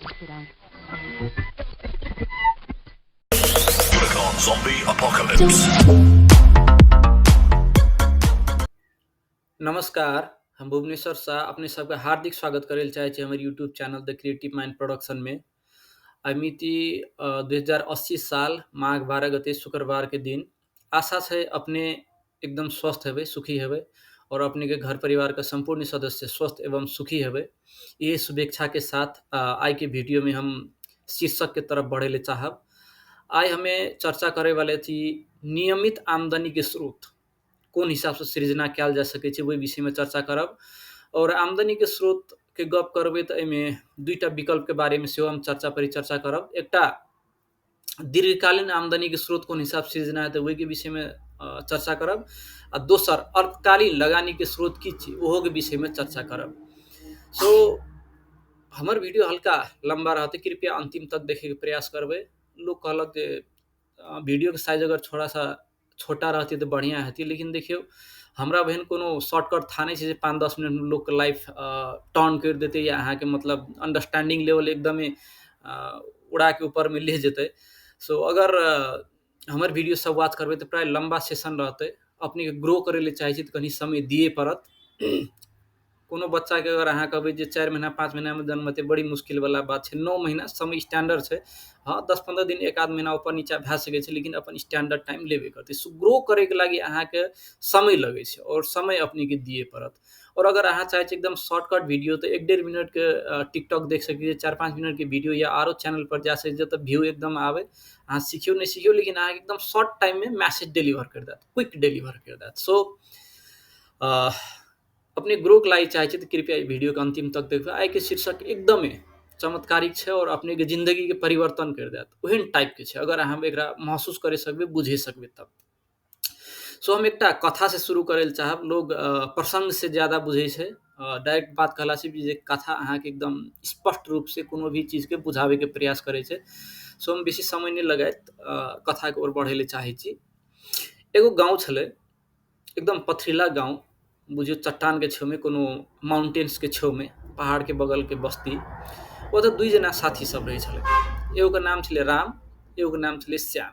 Zombie Apocalypse. नमस्कार, हम भुवनेश्वर शाह अपने सबके हार्दिक स्वागत करै लए चाहै छी हमर YouTube channel the creative mind प्रोडक्शनमे। आइ मिति 2080 साल माघ 12 गते शुक्रवार के दिन। आशा छै अपने एकदम स्वस्थ हेबै, सुखी हेबै और अपने के घर परिवार के संपूर्ण सदस्य स्वस्थ एवं सुखी हेबै। ये शुभेच्छा के साथ आइ के वीडियो में हम शीर्षक के तरफ बढ़े ले चाहब। आइ हमें चर्चा करे वाले छी नियमित आमदनी के स्रोत कोन हिसाब से सृजना कयल जा सकै छै, ओहि विषय में चर्चा करब। और आमदनी के स्रोत के गप करबै तऽ एहिमे दुईटा विकल्प के बारे में सेहो हम चर्चा परिचर्चा करब। एकटा दीर्घकालीन आमदनी के स्रोत कोन हिसाब से सृजना हेतै ओहि के विषय में चर्चा करब, आ दोसर अल्पकालीन लगानी के स्रोत की छी ओहो के विषय में चर्चा करब। सो हमर वीडियो हल्का लंबा रहतै, कृपया अंतिम तक देखे के प्रयास करबै। लोग कहलक जे वीडियो के साइज अगर थोड़ा सा छोटा रहती तऽ बढ़िया हेती, लेकिन देखियौ हमरा बहन कोनो शॉर्टकट था नहीं छै जे 5-10 मिनट में लोग के लाइफ टर्न कर देते या अहाँके मतलब अंडरस्टैंडिंग लेवल एकदमे उड़ा के ऊपर में ले जेतै। सो अगर हमर वीडियो सब वॉच करबै तऽ प्राय लंबा सेशन रहतै। अपने के ग्रो करै लए चाहै छी तऽ कनि समय दिए पड़त। कोनो बच्चा के अगर अहाँ कहबै जे 4 महीना 5 महीना में जन्म हेतै, बड़ी मुश्किल वाला बात छै। 9 महीना समय स्टैंडर्ड छै। हाँ, 10-15 दिन एक आध महीना ऊपर नीचा भए सकै छै, लेकिन अपन स्टैंडर्ड टाइम लेबे करतै। सो ग्रो करे के लागि अहाँके समय लगै छै और समय अपने के दिए पड़त। और अगर अहाँ चाहै छी एकदम शॉर्टकट वीडियो तऽ 1-1.5 मिनट के टिकटॉक देख सकै छी, 4-5 मिनट के वीडियो या आरो चैनल पर जा सकै छी जतऽ व्यू एकदम आबै। अहाँ सिखियौ नहि सिखियौ, लेकिन अहाँके एकदम शॉर्ट टाइम में मैसेज डिलीवर कर देत, क्विक डिलीवर कर देत। सो अपने ग्रो के लागि चाहै छी तऽ कृपया ई वीडियो के अंतिम तक देखबै। आइ के शीर्षक एकदमे चमत्कारिक छै और अपने के जिंदगी के परिवर्तन कर देत, ओहन टाइप के छै। अगर अहाँ एकरा महसूस करे सकबै, बुझे सकबै तब। सो हम एकटा कथा से शुरू करै लए चाहब। लोग प्रसंग से ज्यादा बुझै छै, डायरेक्ट बात कहला से भी जे कथा अहाँके एकदम स्पष्ट रूप से कोनो भी चीज के बुझाबै के प्रयास करै छै। सो हम बेसी समय नहि लगाइत कथा के ओर बढ़ै लए चाहै छी। एगो गाँव छलै, एकदम पथरीला गाँव, बुझियौ चट्टान के छेउमे, कोनो माउंटेन्स के छेउमे, पहाड़ के बगल के बस्ती। ओतऽ दुई जना साथी सब रहै छलै। एगो के नाम छलै राम, एगो के नाम छलै श्याम।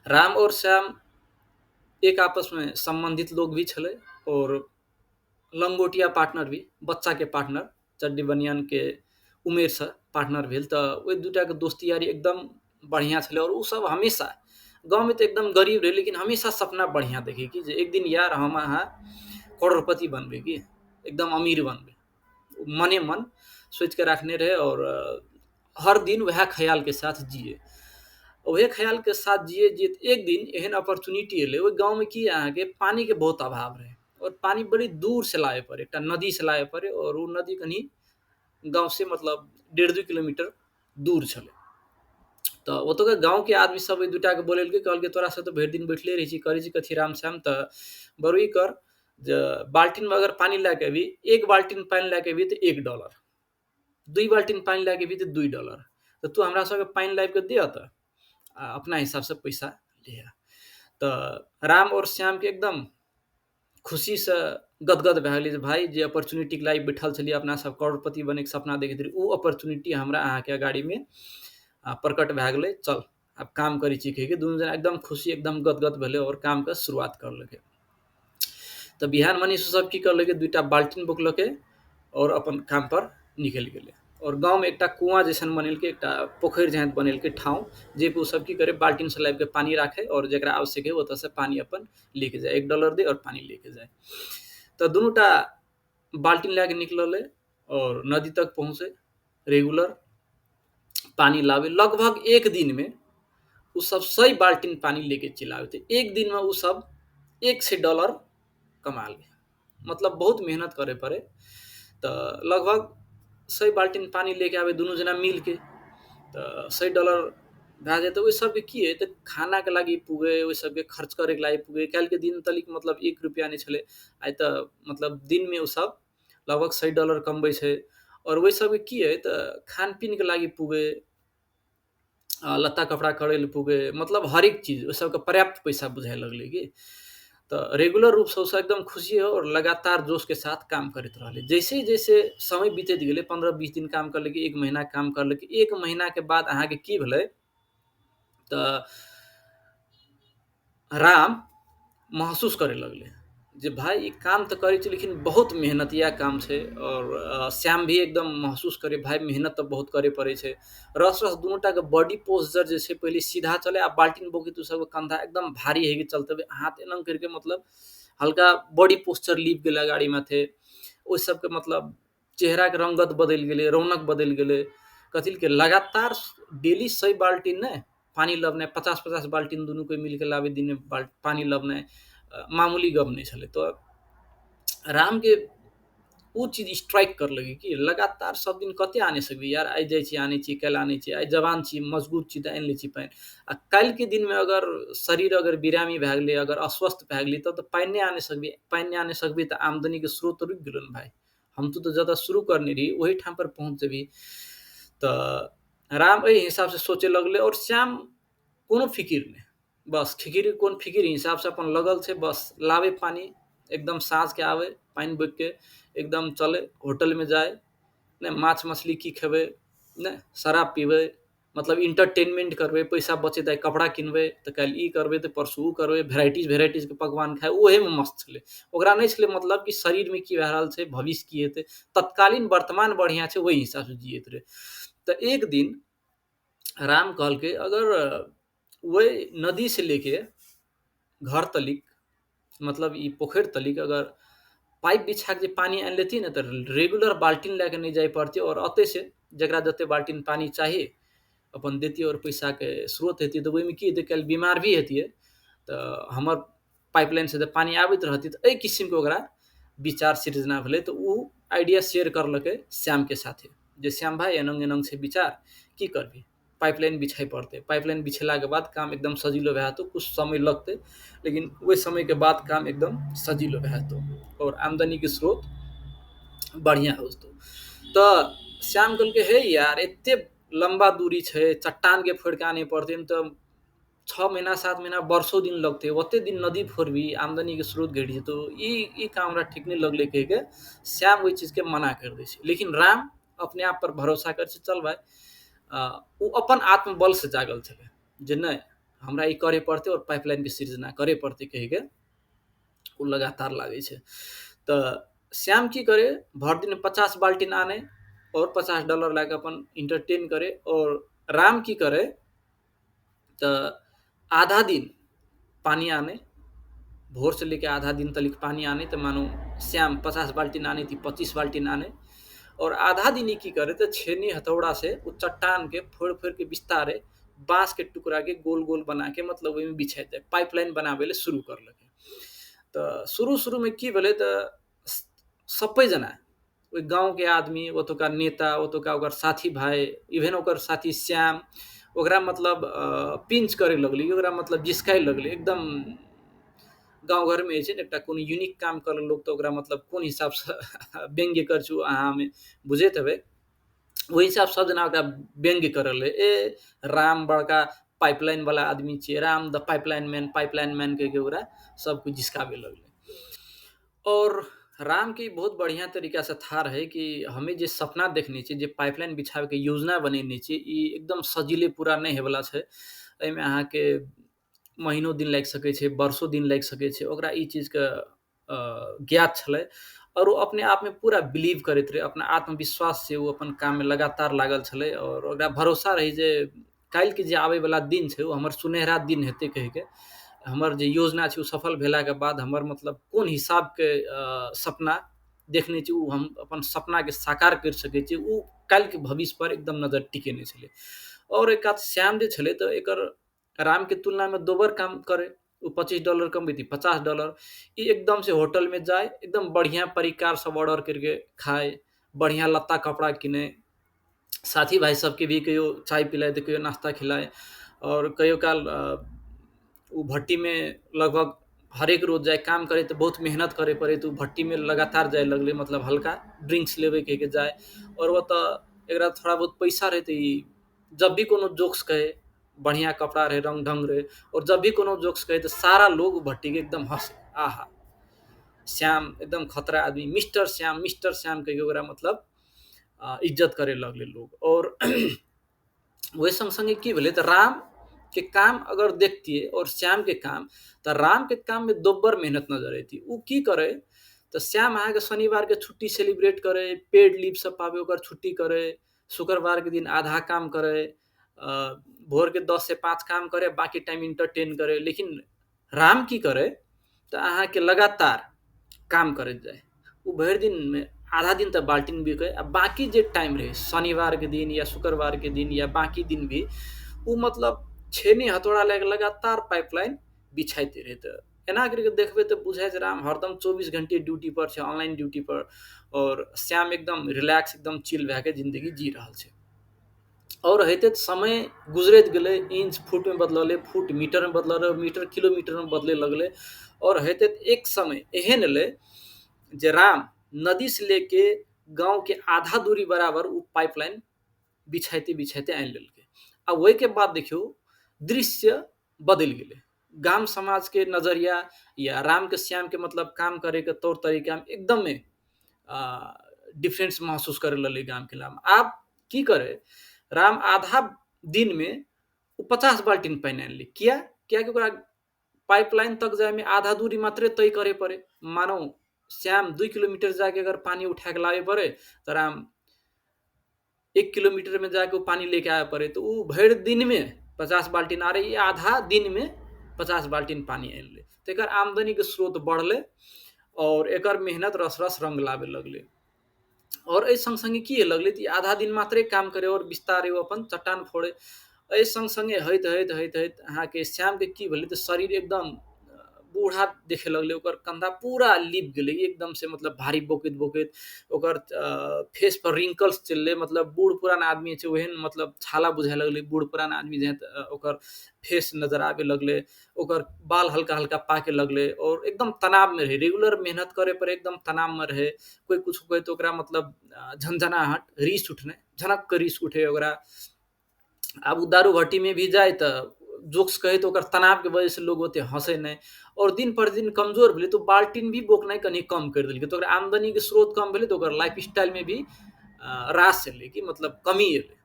राम और श्याम एक आपस में संबंधित लोग भी छलै और लंगोटिया पार्टनर भी, बच्चा के पार्टनर, चड्डी बनियान के उमेर से पार्टनर भेल। तऽ ओहि दूटा के दोस्ती यारी एकदम बढ़िया छलै। और उ सब हमेशा गाँव में तऽ एकदम गरीब रहे, लेकिन हमेशा सपना बढ़िया देखे कि जे एक दिन यार हम अहाँ करोड़पति बनबै, कि एकदम अमीर बनबै। मने मन सोचि के राखने रहे और हर दिन वएह ख्याल के साथ जिए। वएह ख्याल के साथ जिए जिए एक दिन एहन अपॉर्चुनिटी एलै। ओहि गाँव में की अहाँके पानी के बहुत अभाव रहे और पानी बड़ी दूर से लाबे पड़े, एकटा नदी से लाबे पड़े और उ नदी कनी गाँव से मतलब 1.5-2 किलोमीटर दूर छलै। तऽ ओतुका गाँव के आदमी सब ओहि दूटा के बोलेलकै, कहलकै तोरा सब तऽ भरि दिन बैठले रहै छी, करै छी कथी राम श्याम, तऽ बरू ई कर जे बाल्टीन में अगर पानी लए के अबी, एक बाल्टीन पानि लए के अबी तऽ $1, 2 बाल्टीन पानि लए के अबी तऽ $2, तऽ तू हमरा सबके पानि लाबि के दे तऽ आ अपना हिसाब से पैसा लिहे। तऽ राम और श्याम के एकदम खुशी से गदगद भए गेलै जे भाई जे अपॉर्चुनिटी के लागि बैठल छलियै, अपना सब करोड़पति बने के सपना देखैत रही, उ अपॉर्चुनिटी हमरा अहाँके अगाड़ी में प्रकट भए गेलै। चल आब काम करै छी कहिके दुनू जना एकदम खुशी एकदम गदगद भेलै और काम के शुरुआत करलकै। तऽ बिहान मनीष सब की करलकै, दुईटा बाल्टीन बोकलकै और अपन काम पर निकलि गेलै। और गाँव में एकटा कुआं जैसन बनेलकै, एकटा पोखरि जेहन बनेलकै ठाँव, जे ओ सब की करे बाल्टीन से लाबि के पानी राखे और जकरा आवश्यक है ओतऽ से पानी अपन लेके जाए, $1 दे और पानी लेके जाए। तऽ दुनूटा बाल्टीन लए के निकललै और नदी तक पहुँचे, रेगुलर पानी लाबे। लगभग एक दिन में उ सब 100 बाल्टीन पानी लेके चलि आबे। तऽ एक दिन में उ सब $100 कमा ले, मतलब बहुत मेहनत करे पड़े। तऽ लगभग 100 बाल्टीन पानी लेके आबे दुनू जना मिल के, तऽ $100 भए जाए। तऽ ओहि सबके की है, तऽ खाना के लागि पुगे, ओहि सबके खर्च करे के लागि पुगे। काल्हिके दिन तलिक मतलब 1 रुपया नहि छलै, आइ तऽ मतलब दिन में उ सब लगभग $100 कमबै छै। और ओहि सबके की है, तऽ खान पीन के लागि पुगे, लत्ता कपड़ा करै लए पुगे, मतलब हरेक चीज ओहि सबके पर्याप्त पैसा बुझाए लगलै कि। तऽ रेगुलर रूपसँ ओसभ एकदम खुशी हो आओर लगातार जोशके साथ काम करैत रहलै। जैसे जैसे समय बीतैत गेलै, 15-20 दिन काम करलकै, 1 महीना काम करलकै, 1 महीनाके बाद अहाँके की भेलै तऽ राम महसूस करे लगलै जे भाइ ई काम तऽ करै छी लेकिन बहुत मेहनतिया काम छै। और श्याम भी एकदम महसूस करे भाइ मेहनत तऽ बहुत करे पड़ै छै। रस रस दुनूटाके बॉडी पोस्चर जे छै पहिले सीधा चले, आ बाल्टीन बोकी तऽ सबके कंधा एकदम भारी है कि चलते हुए हाथ एना करके मतलब हल्का बॉडी पोस्चर लीप गेलै गाड़ी माथे। ओहि सबके मतलब चेहराके रंगत बदलि गेलै, रौनक बदलि गेलै। कथी के लगातार डेली 100 बाल्टीन ने पानी लबनाइ, 50-50 बाल्टीन दुनू कोइ मिलके लाबै दिनमे पानी लबनाइ मामूली गप नहि छलै। तऽ रामके ओ चीज स्ट्राइक करलकै कि लगातार सब दिन कते आने सकबी यार, आइ जाइ छी आनै छी, काल्हि आनै छी, आइ जवान छी मजबूत छी तऽ आनि लै छी पानि, आ काल्हिके दिनमे अगर शरीर अगर बिरामी भए गेलै, अगर अस्वस्थ भए गेलै तब तऽ पानि नहि आने सकबी, पानि नहि आने सकबी तऽ आमदनीके स्रोत रुकि गेलौ ने भाइ, हम तो जतऽ शुरू करने रही ओही ठाम पर पहुँच जेबी। तऽ राम एहि हिसाबसँ सोचै लगलै और श्याम कोनो फिकिर नहि, बस फिकिर कोन फिकिर हिसाबसँ अपन लगल छै, बस लाबै पानि एकदम साँझके आबै पानि बोकिके एकदम चलै होटलमे जाय, नहि माछ मछली की खेबै, नहि शराब पीबै, मतलब इंटरटेनमेंट करबै, पैसा बचेतै कपड़ा किनबै तऽ काल्हि ई करबै तऽ परसू ओ करबै, भेराइटीज भेराइटीजके पकवान खाइ, ओहेमे मस्त छलै। ओकरा नहि छलै मतलब कि शरीरमे की भए रहल छै, भविष्य की हेतै, तत्कालीन वर्तमान बढ़िआँ छै ओहि हिसाबसँ जियैत रहै। तऽ एक दिन राम कहलकै अगर वही नदी से लेके घर तलिक मतलब ई पोखरि तलिक अगर पाइप बिछा के जे पानी आनि लेती ने तऽ रेगुलर बाल्टीन लए के नहि जाय पड़तै, और अतै से जकरा जते बाल्टीन पानी चाही अपन देतियै और पैसाके स्रोत हेतै। तऽ ओहिमे की हेतै, काल्हि बीमार भी हेतियै तऽ हमर पाइपलाइन से तऽ पानी आबैत रहतै। तऽ एहि किसिमके ओकरा विचार सृजना भेलै। तऽ ओ आइडिया शेयर करलकै श्यामके साथे जे श्याम भाइ एनंग एनंग छै विचार, की करबी पाइपलाइन बिछाइ पड़तै, पाइपलाइन बिछेलाके बाद काम एकदम सजिलो भए जेतौ, कुछ समय लगतै लेकिन ओहि समयके बाद काम एकदम सजिलो भए जेतौ और आमदनीके स्रोत बढ़िआँ हो जेतौ। तऽ श्याम कहलकै हे यार एते लम्बा दूरी छै, चट्टानके फोड़िके आनै पड़तै, तऽ 6 महीना 7 महीना वर्षो दिन लगतै, ओते दिन नदी फोड़बी आमदनीके स्रोत घटि जेतौ, ई काम हमरा ठीक नहि लगलै कहिके श्याम ओहि चीजके मना करि दै छै। लेकिन राम अपने आप पर भरोसा करै छै, चल भाइ, ओ अपन आत्मबल से जागल छलै जे नहि हमरा ई करे पड़तै और पाइपलाइनके सृजना करे पड़तै कहिके ओ लगातार लागै छै। तऽ श्याम की करे, भरि दिन 50 बाल्टीन आने और $50 लए कऽ अपन इंटरटेन करे। और राम की करे तऽ आधा दिन पानी आने, भोर से लेके आधा दिन तलिक पानी आने, तऽ मानू श्याम 50 बाल्टीन आने ती 25 बाल्टीन आने, और आधा दिन ई की करे तऽ छेनी हथौड़ा से ओ चट्टान के फोड़ फोड़ के बिस्तारे बाँस के टुकड़ा के गोल गोल बना के मतलब ओहिमे बिछाइ जाय, पाइपलाइन बनाबै लए शुरू करलकै। तऽ शुरू शुरूमे की भेलै तऽ सबैजना ओहि गाँवके आदमी, ओतुका नेता, ओतुका ओकर साथी भाइ, इवेन ओकर साथी श्याम ओकरा मतलब पिंच करे लगलै, ओकरा मतलब जिसकाय लगलै। एकदम गाँव घरमे जे छै ने एकटा कोनो यूनिक काम करल लोक तऽ ओकरा मतलब कोन हिसाबसँ व्यङ्ग्य करै छै अहाँमे बुझैत हेबै, ओहि हिसाब सब जना ओकरा व्यङ्ग्य करल। ए राम बड़का पाइपलाइन वाला आदमी छियै, Ram the pipeline man, pipeline man कहिके ओकरा सब कुछ जिसकाबे लगलै। और राम के बहुत बढ़िया तरीका से था रहे कि हमें जे सपना देखने छी, जे पाइपलाइन बिछाबैके योजना बनेने छी, ई एकदम सजीले पूरा नहि होयवला छै, एहिमे अहाँके महीनो दिन लागि सकै छै, वर्षो दिन लागि सकै छै। ओकरा ई चीजके ज्ञात छलै और ओ अपने आपमे पूरा बिलीव करैत रहै, अपना आत्मविश्वास से ओ अपन काममे लगातार लागल छलै। और ओकरा भरोसा रहै जे काल्हिके जे आबैवला दिन छै ओ हमर सुनहरा दिन हेतै कहिके, हमर जे योजना छै ओ सफल भेलाके बाद हमर मतलब कोन हिसाबके सपना देखने छी ओ हम अपन सपनाके साकार करि सकै छी, ओ काल्हिके भविष्य पर एकदम नजर टिकेने छलै। और एक कात श्याम जे छलै तऽ एकर रामके तुलनामे दोबर काम करे, ओ $25 कमैती $50, ई एकदम से होटल में जाए, एकदम बढ़िया परिकार सब ऑर्डर करके खाए, बढ़िया लत्ता कपड़ा किने, साथी भाई सबके भी कहियो चाय पिलाए तऽ कहियो नाश्ता खिलाए। और कहियो काल ओ भट्टीमे लगभग हरेक रोज जाए काम करे तऽ बहुत मेहनत करे पड़े, तऽ ओ भट्टीमे लगातार जाए लगलै, मतलब हल्का ड्रिंक्स लेबै कहिके जाए। और ओतऽ एकरा थोड़ा बहुत पैसा रहै तऽ ई जब भी कोनो जोक्स कहे, बढ़िया कपड़ा रहे, रंग ढंग रहे, और जब भी कोनो जोक्स कहे तऽ सारा लोग भट्टीके एकदम हंसे, आहा श्याम एकदम खतरा आदमी, मिस्टर श्याम, मिस्टर श्याम कहिके ओकरा मतलब इज्जत करे लगलै लोग। और ओहि संग संगे की भेलै तऽ राम के काम अगर देखतियै और श्याम के काम, तऽ राम के काम में दोब्बर मेहनत नजर अयती। उ की करे तऽ श्याम अहाँके शनिवार के छुट्टी सेलिब्रेट करे, पेड लीव सब पाबे ओकर छुट्टी करे, शुक्रवार के दिन आधा काम करे, भोर के 10 से 5 काम करे, बाकी टाइम इंटरटेन करे। लेकिन राम की करे तऽ अहाँके लगातार काम करैत जाय। उ भरि दिनमे आधा दिन तऽ बाल्टीन बिकै आ बाकी जे टाइम रहै शनिवार के दिन या शुक्रवार के दिन या बाकी दिन भी उ मतलब छेनी हथौड़ा लए कऽ लगातार पाइपलाइन बिछाइते रहै। तऽ एना करि कऽ देखबै तऽ बुझाइ छै राम हरदम 24 घंटे ड्यूटी पर छै, ऑनलाइन ड्यूटी पर, और श्याम एकदम रिलैक्स एकदम चिल भए कऽ जिन्दगी जी रहल छै। और होइते समय गुजरैत गेलै, इंच फुटमे बदललै, फुट मीटरमे बदललै, मीटर किलोमीटरमे बदलै लगलै। और होइते एक समय एहन एलै जे राम नदी से लेके गाँव के आधा दूरी बराबर उ पाइपलाइन बिछाइते बिछाइते आनि लेलकै। आ ओहिके बाद देखियौ दृश्य बदलि गेलै। गाम समाज के नजरिया या राम के श्याम के मतलब काम करे के तौर तरीका में एकदमे डिफरेंस महसूस करे लगलै गाम के नाम। आब की करे राम आधा दिन में उ 50 बाल्टीन पानि आनि लै। किया? कियाकि ओकरा पाइपलाइन तक जायमे आधा दूरी मात्रे तय करे पड़े। मानो श्याम 2 किलोमीटर जाके अगर पानी उठा के लाबे पड़े तऽ राम 1 किलोमीटर में जाके उ पानी लेके आबे पड़े। तऽ उ भरि दिनमे 50 बाल्टीन आ रही, आधा दिनमे 50 बाल्टीन पानी आनि लै। तऽ एकर आमदनीके स्रोत बढ़लै और एकर मेहनत रस रस रंग लाबे लगलै। और एहि संग संगे की लगलै तऽ ई आधा दिन मात्रे काम करे और बिस्तारे ओ अपन चट्टान फोड़े। एहि संग संगे होइत होइत होइत होइत अहाँके श्यामके की भेलै तऽ शरीर एकदम बूढ़ा देखे लगलै, ओकर कंधा पूरा लिप गेलै एकदम से, मतलब भारी बोकैत बोकैत ओकर फेस पर रिंकल्स चललै, मतलब बूढ़ पुरान आदमी छै ओहन मतलब छाला बुझाए लगलै, बूढ़ पुरान आदमी जेहन ओकर फेस नजर आबे लगलै, ओकर बाल हल्का हल्का पाके लगलै और एकदम तनावमे रहै, रेगुलर मेहनत करे पर एकदम तनावमे रहै। कोइ कुछ कहै तऽ ओकरा मतलब झनझनाहट रीस उठने, झनक के रीस उठे ओकरा। आब उ दारू भट्टीमे भी जाय तऽ जोक्स कहै तऽ ओकर तनावके वजहसँ लोग ओते हँसै नहि, और दिन पर दिन कमजोर भेलै तऽ बाल्टीन भी बोकनाइ कनि कम करि देलकै। तऽ ओकरा आमदनीके स्रोत कम भेलै तऽ ओकर लाइफ स्टाइलमे भी रास एलै, कि मतलब कमी एलै।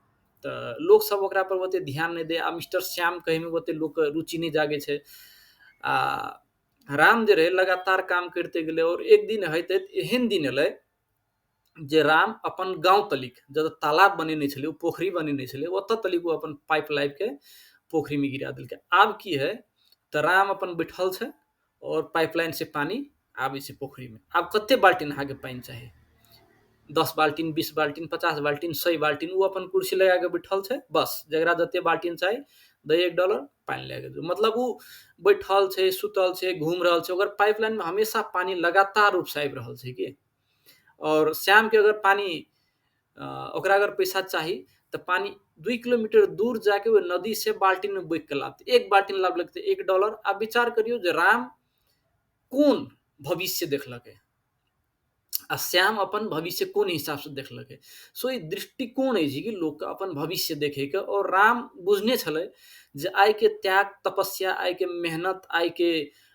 तऽ लोकसब ओकरा पर ओते ध्यान नहि दै। आ मिस्टर श्याम कहैमे ओते लोकके रुचि नहि जागै छै। आ राम जे रहै लगातार काम करिते गेलै और एक दिन होइत होइत एहन दिन एलै जे राम अपन गाँव तलिक जतऽ तालाब बनेने छलै, ओ पोखरि बनेने छलै, ओतऽ तलिक ओ अपन पाइप लाइबके पोखरिमे गिरा देलकै। आब की है तऽ राम अपन बैठल छै और पाइपलाइन से पानी आबै छै पोखरिमे। आब कते बाल्टीन अहाँके पानि चाही? 10 बाल्टीन, 20 बाल्टीन, 50 बाल्टीन, 100 बाल्टीन। ओ अपन कुर्सी लगा के बैठल छै, बस जकरा जते बाल्टीन चाही दे $1 पानि लए के। मतलब उ बैठल छै, सुतल छै, घूम रहल छै, ओकर पाइपलाइनमे हमेशा पानि लगातार रूपसँ आबि रहल छै कि। और श्यामके अगर पानी ओकरा अगर पैसा चाही तऽ पानी 2 किलोमीटर दूर जाके ओहि नदी से बाल्टीन में बोकि के लाबतै। एक बाल्टीन लाबलक तऽ $1। आब विचार करियौ जे राम कोन भविष्य देखलकै आ श्याम अपन भविष्य कोन हिसाबसँ देखलकै। सो ई दृष्टिकोण अछि कि लोकके अपन भविष्य देखैके। और राम बुझने छलै जे आइके त्याग तपस्या, आइके मेहनत, आइके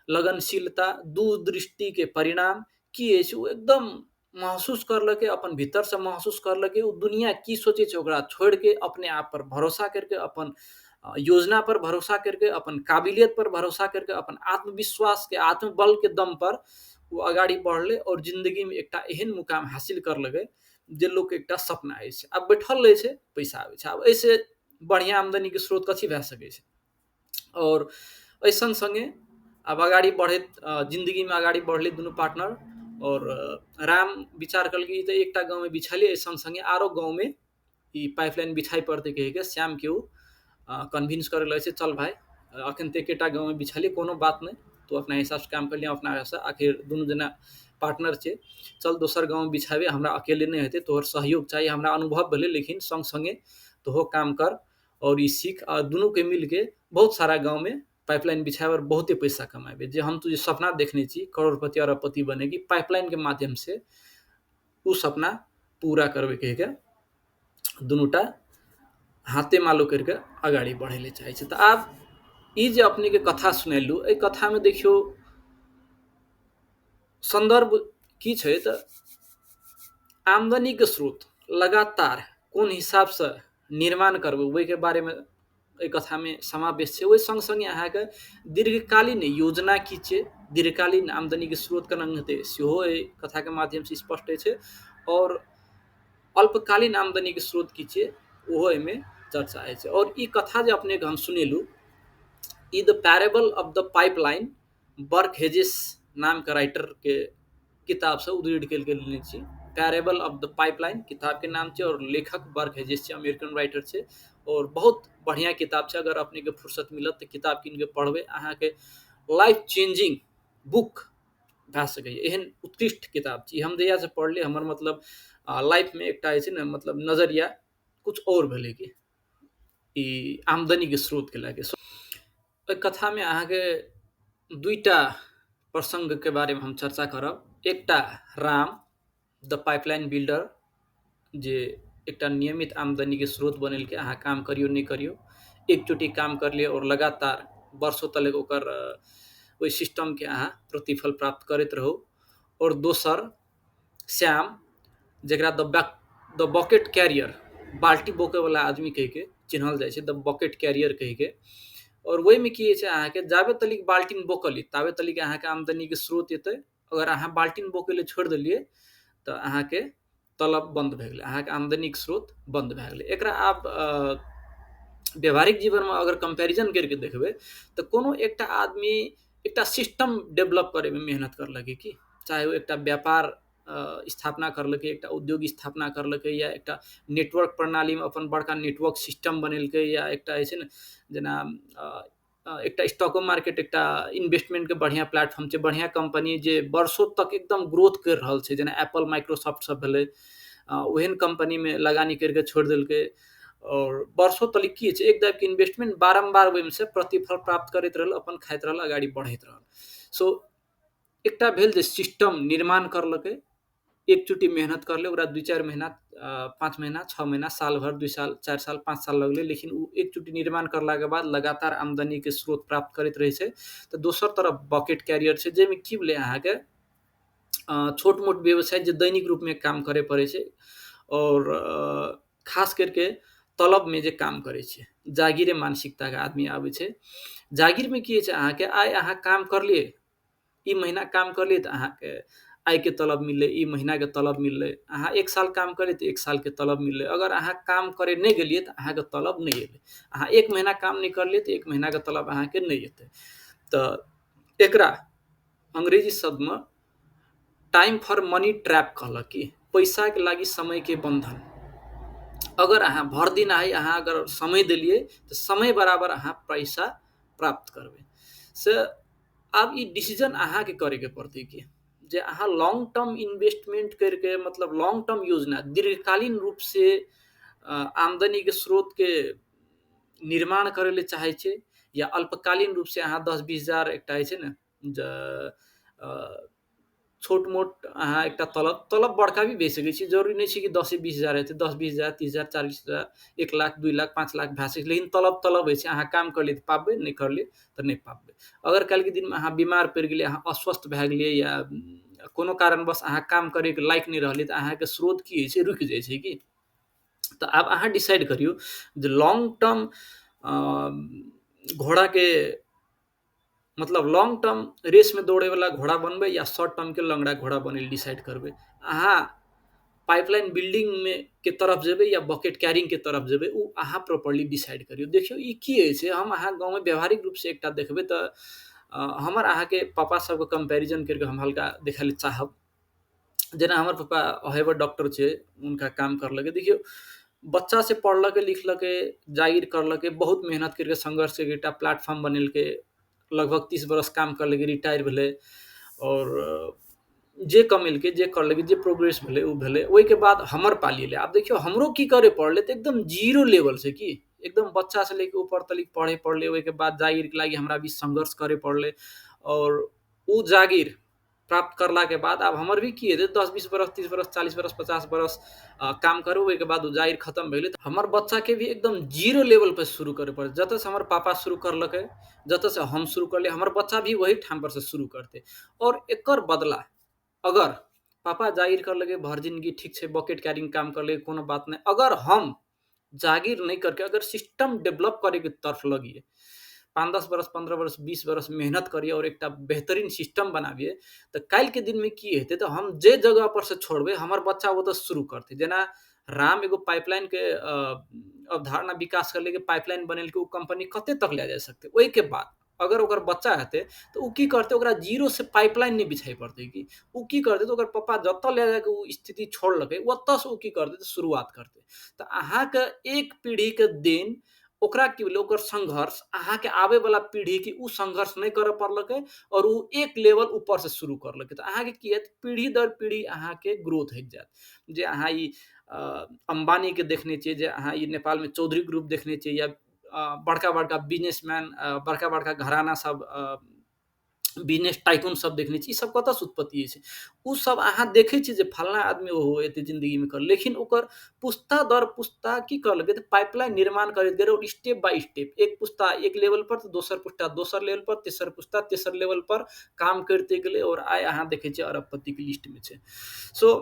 लगनशीलता, दूरदृष्टिके परिणाम की अछि, ओ एकदम महसूस करलकै, अपन भीतरसँ महसूस करलकै। ओ दुनिया की सोचै छै ओकरा छोड़िके अपने आप पर भरोसा करके, अपन योजना पर भरोसा करके, अपन काबिलियत पर भरोसा करके, अपन आत्मविश्वासके आत्मबलके दम पर ओ अगाडि बढ़लै और जिन्दगीमे एकटा एहन मुकाम हासिल करलकै जे लोकके एकटा सपना अछि। आब बैठल रहै छै, पैसा आबै छै। आब एहिसँ बढ़िआँ आमदनीके स्रोत कथी भए सकै छै? और एहि सङ्ग सङ्गे आब अगाडि बढ़ैत जिन्दगीमे अगाडि बढ़लै दुनू पार्टनर। और राम विचार करलकै ई तऽ एकटा गाँवमे बिछालियै, एहि सङ्ग सङ्गे आरो गाँवमे ई पाइपलाइन बिछाइ पड़तै कहिके श्यामके ओ कन्विन्स करे लगै छै, चल भाइ अखन तऽ एकेटा गाँवमे बिछालियै, कोनो बात नहि, तू अपना हिसाबसँ काम कर लिहऽ, अपना हिसाबसँ, आखिर दुनू जना पार्टनर छै, चल दोसर गाँवमे बिछाबै, हमरा अकेले नहि हेतै, तोहर सहयोग चाही, हमरा अनुभव भेलै, लेकिन सङ्ग सङ्गे तोहो काम कर और ई सीख, आ दुनूके मिलके बहुत सारा गाँवमे पाइपलाइन बिछाबै और बहुते पैसा कमाबे। जे हम तुझे सपना देखने छी करोड़पति अरबपति बनेगी, पाइपलाइनके माध्यमसँ उ सपना पूरा करबै कहिके दुनूटा हाथे मालो करिके अगाडि बढ़ै लए चाहै छै। तऽ आब ई जे अपनेके कथा सुनेलहुँ, एहि कथामे देखियौ सन्दर्भ की छै तऽ आमदनीके स्रोत लगातार कोन हिसाबसँ निर्माण करबै ओहिके बारेमे एहि कथामे समावेश छै। ओहि सङ्ग सङ्गे अहाँके दीर्घकालीन योजना की छै, दीर्घकालीन आमदनीके स्रोत केना हेतै सेहो एहि कथाके माध्यमसँ स्पष्ट होइ छै, आओर अल्पकालीन आमदनीके स्रोत की छै ओहो एहिमे चर्चा होइ छै। आओर ई कथा जे अपनेके हम सुनेलहुँ, ई the parable of the pipeline Burke Hedges नामके राइटरके किताबसँ उधेड़ के लेने छी। पैरेबल ऑफ the pipeline किताबके नाम छै और लेखक बर्क हेजेस छै, अमेरिकन राइटर छै और बहुत बढ़िआँ किताब छै। अगर अपनेके फुर्सत मिलत तऽ किताब कीन के पढ़बै, अहाँके लाइफ चेंजिंग बुक भए सकैए, एहन उत्कृष्ट किताब छै। हम जहियासँ पढ़लियै हमर मतलब लाइफमे एकटा जे छै ने मतलब नजरिया कुछ और भेलै कि ई आमदनीके स्रोतके लए के। ओहि कथामे अहाँके दुईटा प्रसङ्गके बारेमे हम चर्चा करब। एकटा राम द पाइपलाइन बिल्डर, जे एकटा नियमित आमदनीके स्रोत बनेलकै, अहाँ काम करियौ नहि करियौ, एकचोटि काम करलियै और लगातार वर्षों तलक ओकर ओहि सिस्टमके अहाँ प्रतिफल प्राप्त करैत रहू। और दोसर श्याम, जकरा द बकेट कैरियर, बाल्टी बोकैवला आदमी कहिके चिन्हल जाइ छै, द बकेट कैरियर कहिके। और ओहिमे की होइ छै अहाँके जाबे तलिक बाल्टीन बोकली ताबे तलिक अहाँके आमदनीके स्रोत एतै। अगर अहाँ बाल्टीन बोकै लए छोड़ि देलियै तऽ अहाँके तलब बन्द भए गेलै, अहाँके आमदनीके स्रोत बन्द भए गेलै। एकरा आब व्यवहारिक जीवनमे अगर कम्पैरिजन करिके देखबै तऽ कोनो एकटा आदमी एकटा सिस्टम डेवलप करैमे मेहनत करलकै कि, चाहे ओ एकटा व्यापार स्थापना करलकै, एकटा उद्योग स्थापना करलकै, या एकटा नेटवर्क प्रणालीमे अपन बड़का नेटवर्क सिस्टम बनेलकै, या एकटा जे छै ने जेना एकटा स्टॉको मार्केट एकटा इन्वेस्टमेंटके बढ़िआँ प्लेटफॉर्म छै, बढ़िआँ कंपनी जे वर्षों तक एकदम ग्रोथ करि रहल छै, जेना एप्पल माइक्रोसॉफ्ट सब भेलै, ओहन कंपनीमे लगानी करिके छोड़ि देलकै और वर्षों तलिक की छै एक दाबके इन्वेस्टमेंट बारम्बार ओहिमे से प्रतिफल प्राप्त करैत रहल, अपन खाइत रहल, अगाडि बढ़ैत रहल। सो एकटा भेल जे सिस्टम निर्माण करलकै, एकचोटि मेहनत करलै, ओकरा 2-4 महीना 5 महीना 6 महीना साल भर 2 साल 4 साल 5 साल लगलै, लेकिन ओ एकचोटि निर्माण करलाके बाद लगातार आमदनीके स्रोत प्राप्त करैत रहै छै। तऽ दोसर तरफ बकेट कैरियर छै, जाहिमे की भेलै अहाँके छोट मोट व्यवसाय जे दैनिक रूपमे काम करै पड़ै छै और खास करके तलबमे जे काम करै छै, जागिरे मानसिकताके आदमी आबै छै। जागिरमे की होइ छै अहाँके आइ अहाँ काम करलियै, ई महीना काम करलियै तऽ अहाँके आइके तलब मिललै, ई महीनाके तलब मिललै। अहाँ 1 साल काम करलियै तऽ 1 सालके तलब मिललै। अगर अहाँ काम करे नहि गेलियै तऽ अहाँके तलब नहि एलै। अहाँ 1 महीना काम नहि करलियै तऽ 1 महीनाके तलब अहाँके नहि एतै। तऽ एकरा अंग्रेजी शब्दमे टाइम फॉर मनी ट्रैप कहलक कि पैसाके लागि समयके बन्धन। अगर अहाँ भर दिन आइ अहाँ अगर समय देलियै तऽ समय बराबर अहाँ पैसा प्राप्त करबै। से आब ई डिसीजन अहाँके करैके पड़तै कि जे अहाँ लॉन्ग टर्म इन्वेस्टमेंट करके मतलब लॉन्ग टर्म योजना दीर्घकालीन रूप से आमदनीके स्रोतके निर्माण करै लए चाहै छियै, या अल्पकालीन रूप से अहाँ 10-20 हजार एकटा जे छै ने जे छोट मोट अहाँ एकटा तलब बड़का भी भए सकै छै, जरूरी नहि छै कि 10-20 हजार हेतै, 10-20 हजार 30 हजार 40 हजार 1 लाख 2 लाख 5 लाख भए सकै छै, लेकिन तलब होइ छै। अहाँ काम करलियै तऽ पाबबै, नहि करलियै तऽ नहि पाबबै। अगर काल्हिके दिनमे अहाँ बीमार पड़ि गेलियै, अहाँ अस्वस्थ भए गेलियै, या कोनो कारणवश अहाँ काम करैके लायक नहि रहलियै, तऽ अहाँके स्रोत की होइ छै, रुकि जाइ छै कि। तऽ आब अहाँ डिसाइड करियौ जे लॉन्ग टर्म घोड़ाके मतलब लॉन्ग टर्म रेसमे दौड़ैवला घोड़ा बनबै या शॉर्ट टर्मके लंगड़ा घोड़ा बनै डिसाइड करबै। अहाँ पाइपलाइन बिल्डिंगमे के तरफ जेबै या बकेट कैरिंगके तरफ जेबै, ओ अहाँ प्रॉपरली डिसाइड करियौ। देखियौ ई की होइ छै, हम अहाँ गाँवमे व्यावहारिक रूपसँ एकटा देखबै तऽ हमर अहाँके पापा सबके कम्पैरिजन करिके हम हल्का देखै लए चाहब। जेना हमर पापा हेवर डॉक्टर छै, हुनका काम करलकै। देखियौ बच्चा से पढ़लकै लिखलकै, जागिर करलकै, बहुत मेहनत करिके संघर्ष करके एकटा प्लेटफॉर्म बनेलकै, लगभग 30 बरस काम करलकै, रिटायर भेलै और जे कमेलकै जे करलकै जे प्रोग्रेस भेलै ओ भेलै। ओहिके बाद हमर पाली एलै। आब देखियौ हमरो की करे पड़लै तऽ एकदम जीरो लेवल से कि एकदम बच्चा से लेके ऊपर तलिक पढ़े पड़लै। ओहिके बाद जागिरके लागि हमरा भी संघर्ष करे पड़लै और ओ जागिर प्राप्त करलाके बाद आब हमर भी की हेतै, 10-20 बरस 30 बरस 40 बरस 50 बरस काम करू, ओहिके बाद ओ जागिर खतम भेलै। तऽ हमर बच्चाके भी एकदम जीरो लेवल पर शुरू करे पड़ै। जतऽसँ हमर पापा शुरू करलकै, जतऽसँ हम शुरू करलियै, हमर बच्चा भी वही ठाम पर से शुरू करतै। और एकर बदला अगर पापा जागीर करलकै भर जिंदगी ठीक छै, बकेट कैरिंग काम करलकै कोनो बात नहि, अगर हम जागीर नहि करके अगर सिस्टम डेवलप करैके तरफ लगिए, 5-10 बरस 15 बरस 20 बरस मेहनत करिए और एकटा बेहतरीन सिस्टम बनाबिए, तऽ काल्हिके दिनमे की हेतै तऽ हम जे जगह पर से छोड़बै हमर बच्चा ओतऽ शुरू करतै। जेना राम एगो पाइपलाइन के अवधारणा विकास करलकै, पाइपलाइन बनेलकै, ओ कंपनी कते तक लए जा सकतै। ओहिके बाद अगर ओकर बच्चा हेतै तऽ ओ की करतै, ओकरा जीरो से पाइपलाइन नहि बिछाइ पड़तै। कि ओ की करतै तऽ ओकर पप्पा जतऽ लए जाके ओ स्थिति छोड़लकै ओतऽसँ ओ की करतै तऽ शुरुआत करतै। तऽ अहाँके एक पीढ़ीके देन ओकरा की भेलै, ओकर संघर्ष अहाँके आबैवला पीढ़ीके ओ संघर्ष नहि करऽ पड़लकै और ओ एक लेवल ऊपरसँ शुरू करलकै। तऽ अहाँके की हैत, पीढ़ी दर पीढ़ी अहाँके ग्रोथ होइत जायत। जे अहाँ ई अम्बानीके देखने छियै, जे अहाँ ई नेपालमे चौधरी ग्रुप देखने छियै, या बड़का बड़का बिजनेसमैन, बड़का बड़का घराना सब, बिजनेस टाइकून सब देखने छी, ई सब कतऽसँ उत्पत्ति होइ छै? ओ सब अहाँ देखै छी जे फल्लाँ आदमी ओहो एते जिन्दगीमे कर, लेकिन ओकर पुस्ता दर पुस्ता की करलकै तऽ पाइपलाइन निर्माण करैत गेलै और स्टेप बाय स्टेप, एक पुस्ता एक लेवल पर, तऽ दोसर पुस्ता दोसर लेवल पर, तेसर पुस्ता तेसर लेवल पर काम करिते गेलै और आइ अहाँ देखै छियै अरबपतिके लिस्टमे छै। सो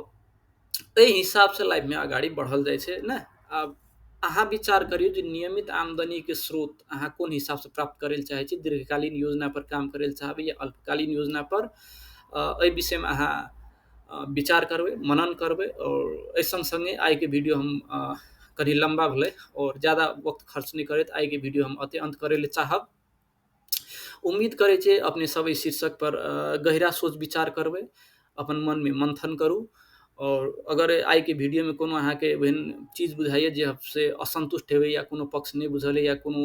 एहि हिसाबसँ लाइफमे अगाडि बढ़ल जाइ छै ने। आब अहाँ विचार करियौ जे नियमित आमदनीके स्रोत अहाँ कोन हिसाबसँ प्राप्त करै लए चाहै छी, दीर्घकालीन योजना पर काम करै लए चाहबै या अल्पकालीन योजना पर। एहि विषयमे अहाँ विचार करबै, मनन करबै। और एहि सङ्ग सङ्गे आइके वीडियो हम कनि लम्बा भेलै और ज्यादा वक्त खर्च नहि करैत आइके वीडियो हम अते अन्त करै लए चाहब। उम्मीद करै छियै अपने सब एहि शीर्षक पर गहिरा सोच विचार करबै, अपन मनमे मंथन करू। और अगर आइके वीडियोमे कोनो अहाँके एहन चीज बुझाइए जे से असन्तुष्ट हेबै या कोनो पक्ष नहि बुझल या कोनो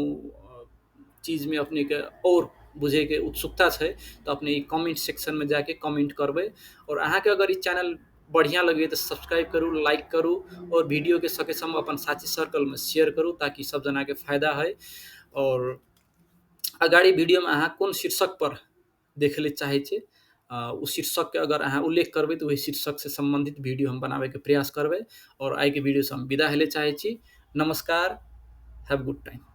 चीजमे अपनेके और बुझैके उत्सुकता छै तऽ अपने ई कमेंट सेक्शनमे जाके कमेंट करबै। और अहाँके अगर ई चैनल बढ़िआँ लगैए तऽ सब्सक्राइब करू, लाइक करू और वीडियोके सकेसम्म अपन साथी सर्कलमे शेयर करू ताकि सब जनाके फायदा होइ। और अगाडि वीडियोमे अहाँ कोन शीर्षक पर देखै लए चाहै छियै ओ शीर्षकके अगर अहाँ उल्लेख करबै तऽ ओहि शीर्षकसँ सम्बन्धित वीडियो हम बनाबैके प्रयास करबै। और आइके वीडियोसँ हम विदा हेलै चाहै छी। नमस्कार, have good time.